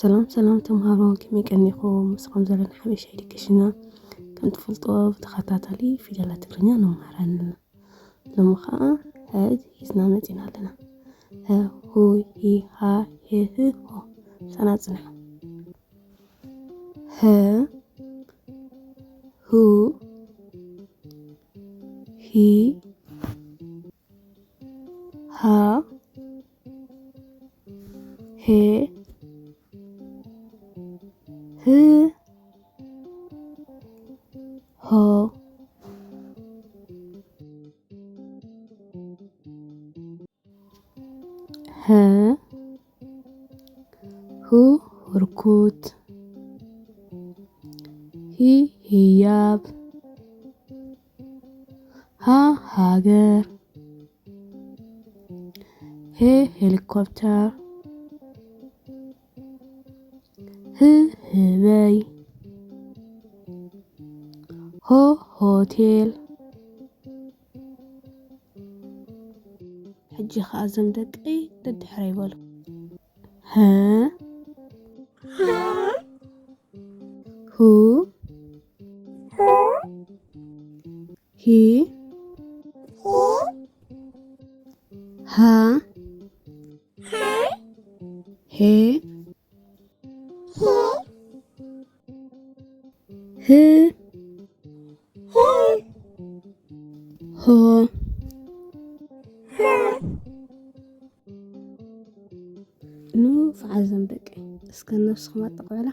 ሰላም ሰላም ተምሃሮ፣ ከመይ ቀኒኹም? ምስኹም ዘለና ሓበሻ ኤዱኬሽን ኢና። ከም ትፈልጥዎ ብተኸታታሊ ፊደላት ትግርኛ ንመሃር ኣለና። ሎሚ ኸዓ ሀ ሒዝና መፂና ኣለና። ሀ፣ ሁ፣ ሂ፣ ሃ፣ ሄ፣ ህ፣ ሆ። ምሳና ፅንሑ። ሀ፣ ሁ፣ ሂ፣ ሃ፣ ሄ፣ ህ፣ ሆ። ሀ፣ ሁ፣ ህርኩት። ሂ፣ ህያብ። ሃ፣ ሃገር። ሄ፣ ሄሊኮፕተር። ህ፣ ህበይ። ሆ፣ ሆቴል። ሕጂ ኸዓ እዞም ደቀይ ደድሕረይ በሉ። ሀ፣ ሁ፣ ሂ፣ ሃ፣ ሄ፣ ህ፣ ሆ። ንፉዓት እዞም ደቀይ፣ እስከ ነብስኹም ኣጠቕዕላ።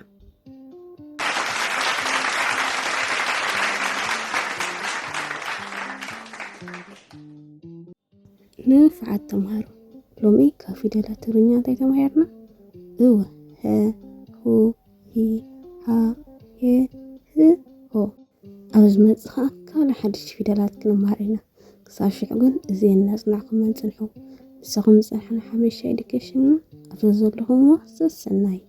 ንፉዓት ተምሃሮ፣ ሎሚ ካብ ፊደላት ትግርኛ እንታይ ተማሂርና? እወ፣ ሀ፣ ሁ፣ ሂ፣ ሃ፣ ሄ፣ ህ፣ ሆ። ኣብ ዝመጽእ ኸኣ ካልእ ሓድሽ ፊደላት ክንመሃር ኢና። ክሳብ ሽዑ ግን እዚኤን እናጽናዕኩም መን ጽንሑ። ንስኹም ዝጸንሐና ሓበሻ ኤዱኬሽን ኢና። ኣብ ዘለኹምዎ ሰሰናዩ።